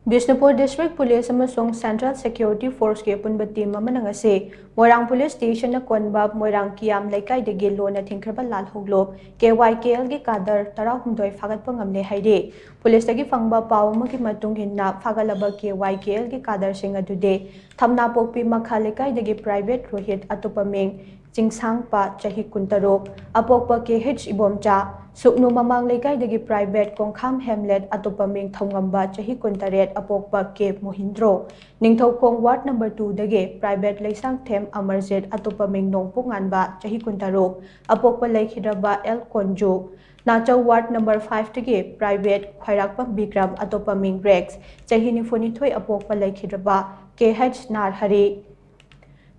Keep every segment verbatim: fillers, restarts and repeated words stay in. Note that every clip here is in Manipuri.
ꯕꯤꯁꯅꯨꯄꯨꯔ District Police ꯑꯃꯁꯨꯡ Central Security Forceꯀꯤ ꯑꯄꯨꯟꯕ team ꯑꯃꯅ ꯉꯁꯤ ꯃꯣꯏꯔꯥꯡ Police Stationꯅ ꯀꯣꯟꯕ ꯃꯣꯏꯔꯥꯡ ꯀꯤꯌꯥꯝ ꯂꯩꯀꯥꯏꯗꯒꯤ ꯂꯣꯟꯅ ꯊꯤꯡꯈ꯭ꯔꯕ ꯂꯥꯜꯍꯧꯂꯨꯞ K Y K Lꯒꯤ cadre ꯇꯔꯥꯍꯨꯝꯗꯣꯏ ꯐꯥꯒꯠꯄ ꯉꯝꯂꯦ ꯍꯥꯏꯔꯤ꯫ Policeꯇꯒꯤ ꯐꯪꯕ ꯄꯥꯎ ꯑꯃꯒꯤ ꯃꯇꯨꯡ ꯏꯟꯅ, ꯐꯥꯒꯠꯂꯕ K Y K Lꯒꯤ cadreꯁꯤꯡ ꯑꯗꯨꯗꯤ ꯊꯝꯅꯥꯄꯣꯛꯄꯤ ꯃꯈꯥ ꯂꯩꯀꯥꯏꯗꯒꯤ Private ꯔꯣꯍꯤꯠ, ꯑꯇꯣꯞꯄ ꯃꯤꯡ ꯆꯤꯡꯁꯥꯡꯄ, ꯆꯍꯤ ꯀꯨꯟꯇꯔꯨꯛ, ꯑꯄꯣꯛꯄ K H ꯏꯕꯣꯝꯆꯥ, ꯁꯨꯛꯅꯨ ꯃꯃꯥꯡ ꯂꯩꯀꯥꯏꯗꯒꯤ Private ꯀꯣꯡꯈꯥꯝ ꯍꯦꯝꯂꯦꯠ, ꯑꯇꯣꯞꯄ ꯃꯤꯡ ꯊꯧꯉꯝꯕ, ꯆꯍꯤ ꯀꯨꯟꯇꯔꯦꯠ, ꯑꯄꯣꯛꯄ K ꯃꯣꯍꯤꯟꯗ꯭ꯔꯣ, Ningthoukhong ward number twoꯗꯒꯤ Private Leishangthem Amarjeet, ꯑꯇꯣꯞꯄ ꯃꯤꯡ ꯅꯣꯡꯄꯣꯛ ꯉꯥꯟꯕ, ꯆꯍꯤ ꯀꯨꯟꯇꯔꯨꯛ, ꯑꯄꯣꯛꯄ ꯂꯩꯈꯤꯗ꯭ꯔꯕ L ꯀꯣꯟꯖꯨ, ꯅꯥꯆꯧ ward number fiveꯇꯒꯤ Private ꯈ꯭ꯋꯥꯏꯔꯥꯛꯄꯝ ꯕꯤꯀ꯭ꯔꯝ, ꯑꯇꯣꯞꯄ ꯃꯤꯡ ꯔꯦꯛꯁ, ꯆꯍꯤ ꯅꯤꯐꯨꯅꯤꯊꯣꯏ, ꯑꯄꯣꯛꯄ ꯂꯩꯈꯤꯗ꯭ꯔꯕ K H ꯅꯥꯔꯍꯔꯤ,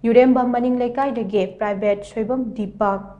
ꯌꯨꯔꯦꯝꯕꯝ ꯃꯅꯤꯡ ꯂꯩꯀꯥꯏꯗꯒꯤ Private ꯁꯣꯏꯕꯝ ꯗꯤꯄꯛ,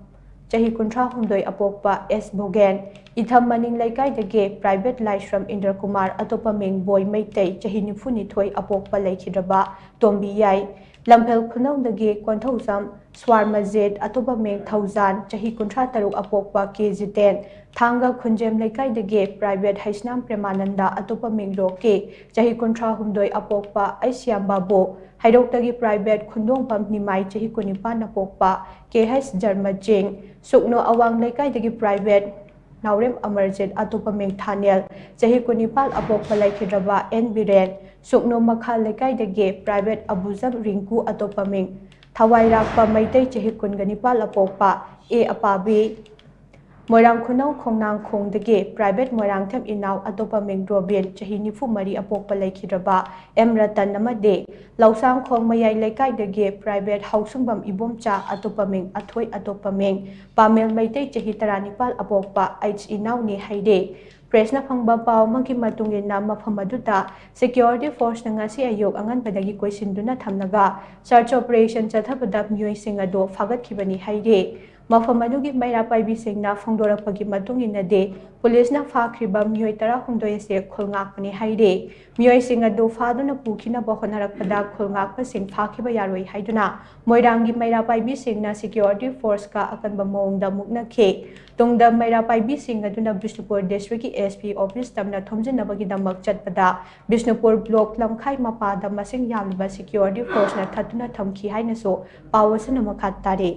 ꯆꯍꯤ ꯀꯨꯟꯊ꯭ꯔꯥꯍꯨꯝꯗꯣꯏ, ꯑꯄꯣꯛꯄ S ꯚꯣꯒꯦꯟ, ꯏꯊꯝ ꯃꯅꯤꯡ ꯂꯩꯀꯥꯏꯗꯒꯤ Private ꯂꯥꯏꯁ꯭ꯔꯝ ꯏꯟꯗ꯭ꯔꯀꯨꯃꯥꯔ, ꯑꯇꯣꯞꯄ ꯃꯤꯡ ꯕꯣꯏ ꯃꯩꯇꯩ, ꯆꯍꯤ ꯅꯤꯐꯨꯅꯤꯊꯣꯏ, ꯑꯄꯣꯛꯄ ꯂꯩꯈꯤꯗ꯭ꯔꯕ ꯇꯣꯝꯕꯤ ꯌꯥꯏ, ꯂꯝꯐꯦꯜ ꯈꯨꯅꯧꯗꯒꯤ ꯀꯣꯟꯊꯧꯖꯝ ꯁ꯭ꯋꯥꯔ ꯃꯖꯤꯠ, ꯑꯇꯣꯞꯄ ꯃꯤꯡ ꯊꯧꯖꯥꯟ, ꯆꯍꯤ ꯀꯨꯟꯊ꯭ꯔꯥ ꯇꯔꯨꯛ, ꯑꯄꯣꯛꯄ K ꯖꯤꯇꯦꯟ, ꯊꯥꯡꯒ ꯈꯨꯟꯖꯦꯝ ꯂꯩꯀꯥꯏꯗꯒꯤ Private ꯍꯩꯁꯅꯥꯝ ꯄ꯭ꯔꯦꯃꯥꯅꯟꯗ, ꯑꯇꯣꯞꯄ ꯃꯤꯡ ꯔꯣꯀꯤ, ꯆꯍꯤ ꯀꯨꯟꯊ꯭ꯔꯥꯍꯨꯝꯗꯣꯏ, ꯑꯄꯣꯛꯄ ꯑꯩꯁꯤꯌꯥꯝ ꯕꯥꯕꯨ, ꯍꯩꯔꯣꯛꯇꯒꯤ Private ꯈꯨꯟꯗꯣꯡꯐꯝ ꯅꯤꯃꯥꯏ, ꯆꯍꯤ ꯀꯨꯟꯅꯤꯄꯥꯟ, ꯑꯄꯣꯛꯄ K H ꯖꯔꯃꯆꯤꯡ, ꯁꯨꯛꯅꯨ ꯑꯋꯥꯡ ꯂꯩꯀꯥꯏꯗꯒꯤ Private ꯅꯥꯎꯔꯦꯝ ꯑꯃꯔꯖꯤꯠ, ꯑꯇꯣꯞꯄ ꯃꯤꯡ ꯊꯥꯅꯦꯜ, ꯆꯍꯤ ꯀꯨꯟꯅꯤꯄꯥꯟ, ꯑꯄꯣꯛꯄ ꯂꯩꯈꯤꯗ꯭ꯔꯕ N ꯕꯤꯔꯦꯟ, ꯁꯨꯛꯅꯨ ꯃꯈꯥ ꯂꯩꯀꯥꯏꯗꯒꯤ Private ꯑꯕꯨꯖꯝ ꯔꯤꯡꯀꯨ, ꯑꯇꯣꯞꯄ ꯃꯤꯡ ꯊꯋꯥꯏꯔꯥꯛꯄ ꯃꯩꯇꯩ, ꯆꯍꯤ ꯀꯨꯟꯒ ꯅꯤꯄꯥꯟ, ꯑꯄꯣꯛꯄ A ꯑꯄꯥꯕꯤ, ꯃꯣꯏꯔꯥꯡ ꯈꯨꯅꯧ ꯈꯣꯡꯅꯥꯡꯈꯣꯡꯗꯒꯤ Private ꯃꯣꯏꯔꯥꯡꯊꯦꯝ ꯏꯅꯥꯎ, ꯑꯇꯣꯞꯄ ꯃꯤꯡ ꯔꯣꯕꯤꯟ, ꯆꯍꯤ ꯅꯤꯐꯨ ꯃꯔꯤ, ꯑꯄꯣꯛꯄ ꯂꯩꯈꯤꯗ꯭ꯔꯕ M ꯔꯇꯟ ꯑꯃꯗꯤ ꯂꯧꯁꯥꯡꯈꯣꯡ ꯃꯌꯥꯏ ꯂꯩꯀꯥꯏꯗꯒꯤ Private ꯍꯥꯎꯁꯨꯡꯕꯝ ꯏꯕꯣꯝꯆꯥ, ꯑꯇꯣꯞꯄ ꯃꯤꯡ ꯑꯊꯣꯏ, ꯑꯇꯣꯞꯄ ꯃꯤꯡ ꯄꯥꯃꯦꯜ ꯃꯩꯇꯩ, ꯆꯍꯤ ꯇꯔꯥꯅꯤꯄꯥꯜ, ꯑꯄꯣꯛꯄ H ꯏꯅꯥꯎꯅꯤ ꯍꯥꯏꯔꯤ꯫ Pressꯅ ꯐꯪꯕ ꯄꯥꯎ ꯑꯃꯒꯤ ꯃꯇꯨꯡ ꯏꯟꯅ, ꯃꯐꯝ ꯑꯗꯨꯗ Security Forceꯅ ꯉꯁꯤ ꯑꯌꯨꯛ ꯑꯉꯟꯕꯗꯒꯤ ꯀꯣꯏꯁꯤꯟꯗꯨꯅ ꯊꯝꯂꯒ search operation ꯆꯠꯊꯕꯗ ꯃꯤꯑꯣꯏꯁꯤꯡ ꯑꯗꯨ ꯐꯥꯒꯠꯈꯤꯕꯅꯤ ꯍꯥꯏꯔꯤ꯫ ꯃꯐꯝ ꯑꯗꯨꯒꯤ ꯃꯩꯔꯥ ꯄꯥꯏꯕꯤꯁꯤꯡꯅ ꯐꯣꯡꯗꯣꯔꯛꯄꯒꯤ ꯃꯇꯨꯡ ꯏꯟꯅꯗꯤ, ꯄꯨꯂꯤꯁꯅ ꯐꯥꯈ꯭ꯔꯤꯕ ꯃꯤꯑꯣꯏ ꯇꯔꯥꯍꯨꯝꯗꯣꯏ ꯑꯁꯤ ꯈꯨꯜ ꯉꯥꯛꯄꯅꯤ ꯍꯥꯏꯔꯤ꯫ ꯃꯤꯑꯣꯏꯁꯤꯡ ꯑꯗꯨ ꯐꯥꯗꯨꯅ ꯄꯨꯈꯤꯅꯕ ꯍꯣꯠꯅꯔꯛꯄꯗ ꯈꯨꯜ ꯉꯥꯛꯄꯁꯤꯡ ꯐꯥꯈꯤꯕ ꯌꯥꯔꯣꯏ ꯍꯥꯏꯗꯨꯅ ꯃꯣꯏꯔꯥꯡꯒꯤ ꯃꯩꯔꯥ ꯄꯥꯏꯕꯤꯁꯤꯡꯅ security forceꯀ ꯑꯀꯟꯕ ꯃꯑꯣꯡꯗ ꯃꯨꯛꯅꯈꯤ꯫ ꯇꯨꯡꯗ ꯃꯩꯔꯥ ꯄꯥꯏꯕꯤꯁꯤꯡ ꯑꯗꯨꯅ ꯕꯤꯁꯅꯨꯄꯨꯔ districtꯀꯤ SP office ꯇꯝꯅ ꯊꯣꯝꯖꯤꯟꯅꯕꯒꯤꯗꯃꯛ ꯆꯠꯄꯗ ꯕꯤꯁꯅꯨꯄꯨꯔ block ꯂꯝꯈꯥꯏ ꯃꯄꯥꯗ ꯃꯁꯤꯡ ꯌꯥꯝꯂꯕ security forceꯅ ꯊꯠꯇꯨꯅ ꯊꯝꯈꯤ ꯍꯥꯏꯅꯁꯨ ꯄꯥꯎ ꯑꯁꯤꯅ ꯃꯈꯥ ꯇꯥꯔꯤ꯫